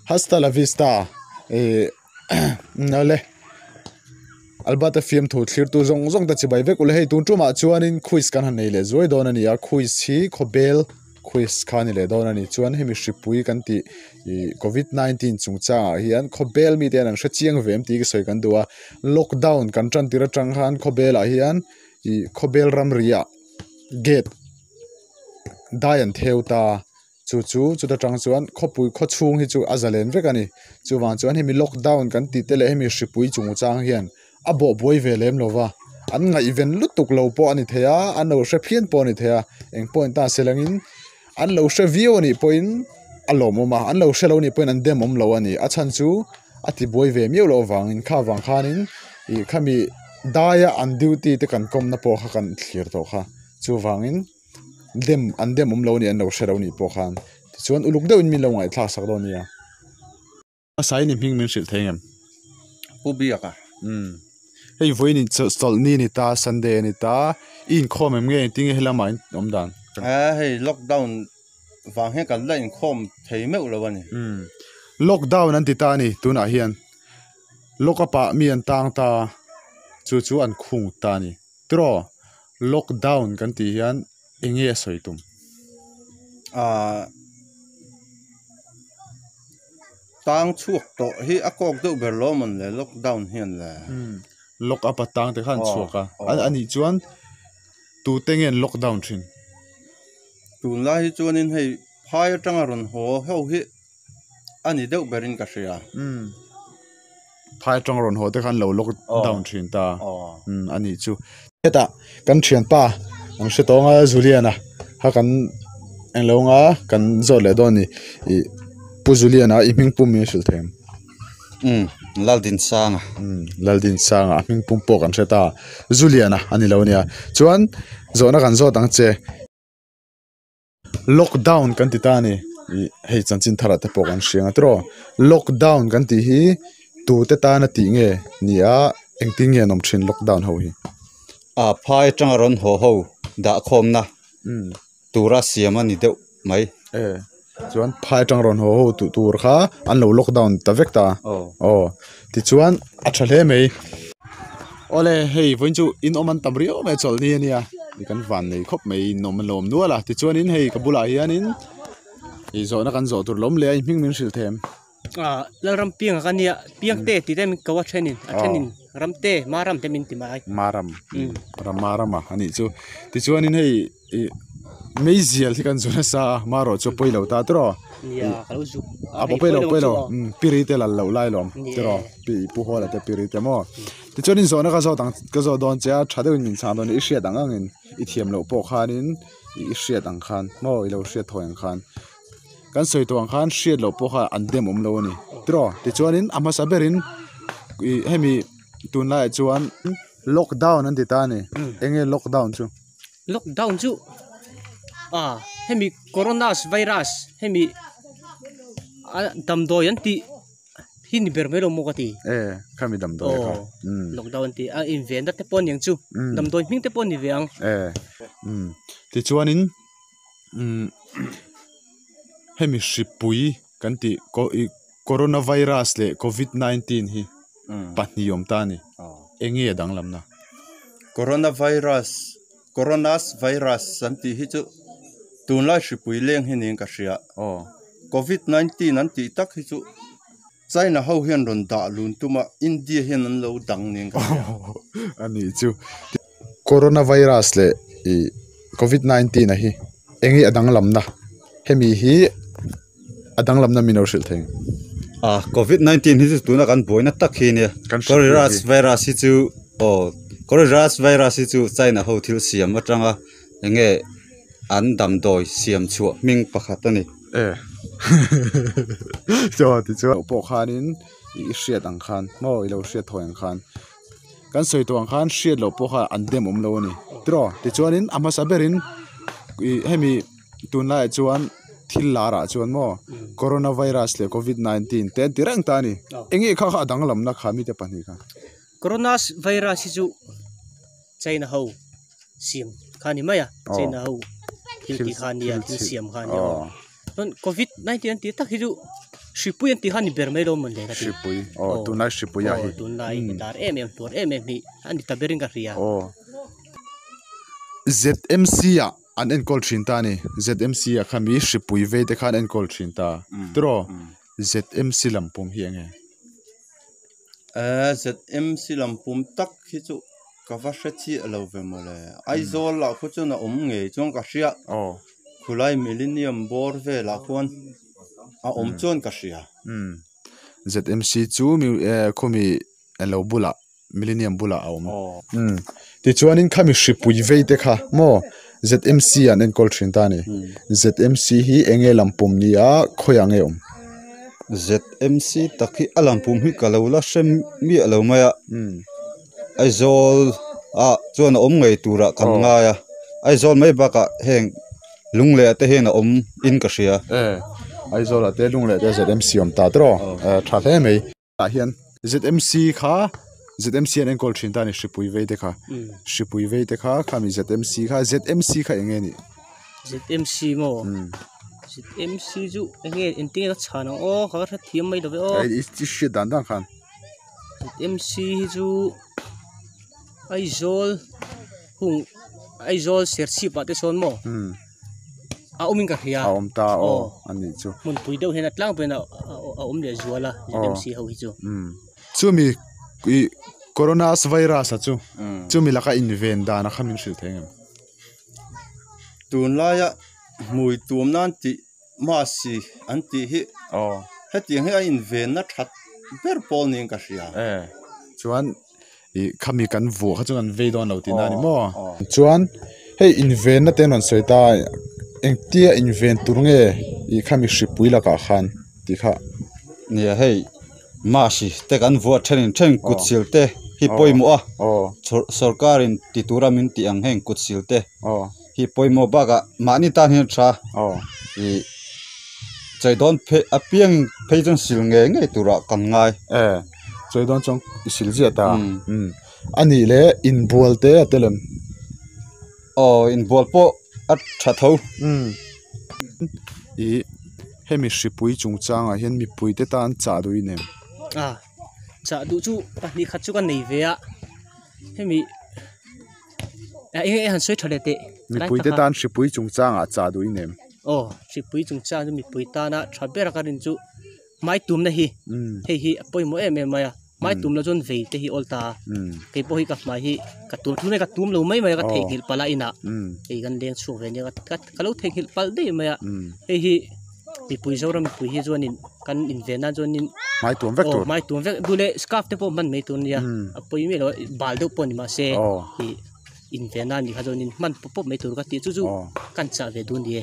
Hasta la vista ih awle Albert-a fiamthu thlirtu zawng zawng te chibai vek ule hei tun tumah chuanin quiz kan han nei leh zuai dawn a ni a quiz hi khawbel quiz kha a ni leh dawn a ni chuan hemi hripui kan tih ih covid 19 chungchangah hian khawbel mite hian an hre chiang ve em tih ka sawi kan duh a lockdown kan tan tir atang khan khawbelah hian ih khawbel ramri ah gate dai an theu ta. Chu chu chuta tang chuan khawpui khaw chhung hi chu a zalen vek a ni. Chuvang chuan hemi lockdown kan tih te leh hemi hripui chungchang hian a bawh buai ve lem lo va, an ngaihven lutuk lo pawh a ni thei a, an lo hre phian pawh a ni thei a, eng pawh in ta se langin an lo hre viau a nih pawhin a lawmawm a, an lo hre lo a nih pawhin an dem awm lo a ni. A chhan chu a ti buai ve miau loh avangin kha vang khanin ih khami daia an duty te kan kawmna pawh kha kan thlir tawh kha chuvangin. Dem an dem awm lo a ni an lo hre lo a nih pawh khan tichuan uluk deuhin min lo ngaihthlak sak dawn a nia. Hmasa in i hming min hrilh thei ngem? Pu Biak a. Umm hei vawiin in chawlhni a ni ta Sunday a ni ta i inkhawm em nge engtin nge helama in awm dan? A hei lockdown vang hian kan la inkhawm thei meuh lo a ni. Umm lockdown an ti ta a ni tunah hian lock up ah mi an tang ta chu chu an khung ta a ni. Tiraw, lockdown kan tih hian eng nge a sawi tum? Aaa tang chhuak tawh hi a kawk deuh ber lo mawn le lockdown hian le. Umm lock up a tang te khan chhuak a, a nih chuan tute nge an lockdown thin? Tunlai hi chuanin hei phai atanga rawn haw ho hi. a ni deuh berin ka hria. Umm phai atang rawn haw te khan lo lock down thin ta umm a nih chu. Hetah kan thianpa an hre tawng a Juliana kha kan englo anga kan zawt leh dawn a ni ih Pu Juliana i hming pum min hrilh thei ang. Umm Laldinsanga. Umm Laldinsanga a hming pum pawh kan hre ta Juliana a ni lo ania chuan zawhna kan zawt ang che. Lockdown kan ti ta a ni ih hei chanchin thar ah te pawh kan hria ang a tiraw lockdown kan tih hi tute tana tih nge ni a engtin nge an awm thin lockdown ho hi. A phai atanga rawn haw ho dah khawmna tura siam a ni deuh mai. E chuan phai atanga rawn haw ho tih tur kha an lo lockdown ta vek ta aw tichuan a tha hle mai. Awle hei vawiin chu in awm an tam riau mai a chawlhni a nia kan van nei khawp mai in awm an lo awm nual a tichuanin hei ka bulah hianin ih zawhna kan zawh tur lawm leh a i hming min hrilh them. Ah Lalram piang ka nia piang te tih te min ko a thenin a thenin ram te Maram te min ti mai. Maram Rama rama a nih chu tichuanin hei ih meizial hi kan zu nasa a marawh chu a pawi lo ta tiraw. Nia ka lo zu a pawi lo pawi lo piri te lal loh lai lawm tiraw pi pu hawl te piri te maw tichuanin zawhna ka zawt ang ka zawt dawn che a tha deuhin min chhang dawn a i hriat ang angin i thiam loh pawh khanin i hriat ang khan maw i lo hriat thawi ang khan kan sawi tawh ang khan hriat loh pawh kha an dem awm lo a ni tiraw tichuanin a hmasa berin ih hemi tunlaiah chuan lockdown an ti ta a ni eng nge lockdown chu. Lockdown chu ah hemi corona virus hemi a damdawi an tih hi ni ber mai lo maw ka ti. E khami damdawi kha umm lockdown an tih a invenna te pawh a niang chu damdawi hming te pawh a ni ve ang. E umm tichuanin umm hemi hripui kan tih corona virus leh covid 19 hi pahnih awm ta a ni eng nge a danglamna. Corona virus coronas virus an tih hi chu tunlai hripui leng hi niin ka hria covid 19 an tih tak hi chu China ho hian rawn dah lun tum a India hian an lo dang niin ka hria. A nih chu corona virus leh ih covid 19 a hi eng nge a danglamna hemi hi. A danglamna min lo hrilh thei. A covid 19 hi chu tuna kan buaina tak hi nia coronavirus virus hi chu aw coronavirus virus hi chu China ho thil siam atanga enge an damdawi siam chhuah hming pakhat a ni. E chaw ti chuan pawh khanin i hriat ang khan maw i lo hriat thawi ang khan kan sawi tawh ang khan hriat loh pawh kha an dem awm lo a ni tiraw tichuanin a hmasa berin ih hemi. Tunlaiah chuan thil larah chuan maw coronavirus leh covid 19 te an ti reng ta a ni. Eng nge kha kha a danglamna kha mite pahnih kha? Corona virus hi chu China ho siam kha a ni mai a, China ho thil tih kha a nia, thil siam kha a nia. Chuan covid 19 an tih tak hi chu. Hripui an tih kha a ni ber mai lo mawn le ka ti. Hripui aw tunlai hripui ah hi. Aw tunlai lar em em hluar em em hi a ni ta berin ka hria. Aw ZMC ah an enkawl thin ta a ni ZMC ah kha mi hripui vei te kha an enkawl thin ta tiraw ZMC lam pum hi eng nge? Eee ZMC lam pum tak hi chu ka va hre chiah lo ve mawle Aizawl ah khaw chuan a awm ngei chuan ka hria aw khulai millennium bawr velah khuan a awm chuan ka hria. Umm ZMC chu mi eh khawmi alo bulah millennium bulah a awm umm tichuanin khami hripui vei te kha maw ZMC an enkawl thin ta a ni ZMC hi eng nge lampum ni a khawiah nge awm? ZMC tak hi a lampum hi ka lo la hre miah lo mai a Aizawl ah chuan a awm ngei turah kan ngai a Aizawl mai bakah heng Lungleh te hian a awm in ka hria. Aizawl ah te Lungleh te ZMC awm ta tawh a tha hle mai. Ah hian ZMC kha ZMC an enkawl thin ta a ni hripui vei te kha hripui vei te kha khami ZMC kha ZMC kha eng nge nih? ZMC maw ZMC chu eng nge engtin nge ka chhan ang aw ka hrethiam mai lo ve aw. I hriat dan dan khan. ZMC hi chu Aizawl hung Aizawl Serchhip ah te sawn maw a awm in ka hria a awm ta aw a nih chu hmunpui deuh hian a tlangpui in a awm leh zual a ZMC ho hi chu chumi ih corona virus a chu chumi laka inven dan a kha min hrilh thei ang em tunlaia hmui tum nan tih Masi an tih hi hetiang hi a invenna that ber pawl niin ka hria. E chuan ih khami kan vuah kha chuan an vei dawn lo tihna a ni maw? Chuan hei invenna te an rawn sawi ta engtia inven tur nge ih khami hripui lakah khan tih kha. Nia hei masi te kan vuah thenin then kut sil te hi pawimawh a sawrkarin ti tura min tih ang heng kut sil te. Hi pawimawh bakah mahni tan hian tha ih chei dawn phei apiang phei chuan sil ngei ngei turah kan ngai. E chei dawn chuan i sil ziah ta umm a nih leh inbual te a tel em? Aw inbual pawh a tha tho. Umm ih hemi hripui chungchangah hian mipui te tan chah duh in em? A chah duh chu pahnih khat chu ka nei ve a hemi. Eng han sawi tha leh teh. Mipui te tan hripui chungchangah chah duh i nem. Aw hripui chungchang chu mipui tana tha ber a ka rin chu hmai tumna hi hei hi a pawimawh em em mai a hmai tum lo chuan vei te hi awl ta a kei pawh hi ka hmai hi ka tum tunah ka tum lo mai mai a ka theihnghilh palh a inah hei kan leng chhuak ve nia ka lo theihnghilh palh daih mai a hei hi mipui Zoram mipui hi chuanin kan inven nan chuanin hmai tuam vek tur hmai tuam vek duh leh scarf te pawh hman mai tur ania a pawi miah lo a bal deuh pawh ni mahse ih inven nan nih kha chuanin hman pawp pawp mai tur ka tih chu chu kan chah ve dun ni e.